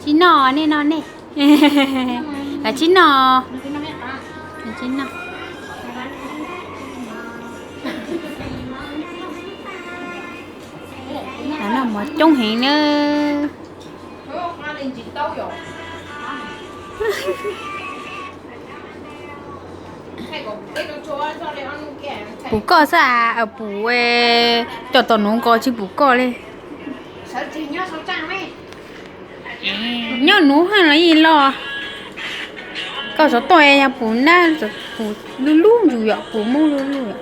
Tsis noj, nej noj nej. Kav tsij noj. Kav tsij noj. Noj mov coob heev na. Puv koj xwb, puv cov tom nuv nkaus tsis puv koj li. Nyob nuv haj los ib los. Koj xov tooj yog puv nab, puv lub lub ntsws yom, puv muab lub lub yom.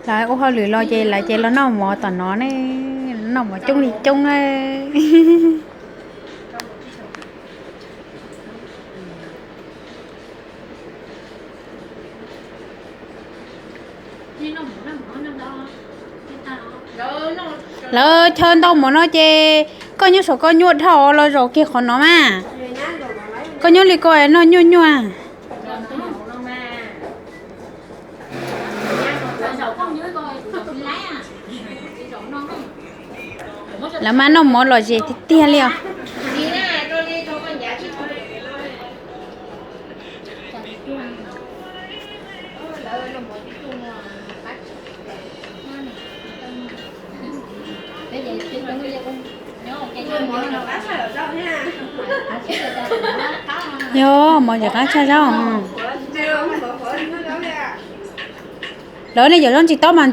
Lawv ua hauj lwm los ces lawv ces los noj mov tom no ne, noj mov coob li coob na. Lawv chaw ntau mov no ces koj nyob saum koj nyuaj dhau los zaum kiag qhov no mas. Koj nyob li ko noj nyuaj nyuaj. Lawv mas noj mov lom zem tiag tiag li os. Yog mov ces qab tshaj zaub. Lawv nej cov zaub ntsis tob mas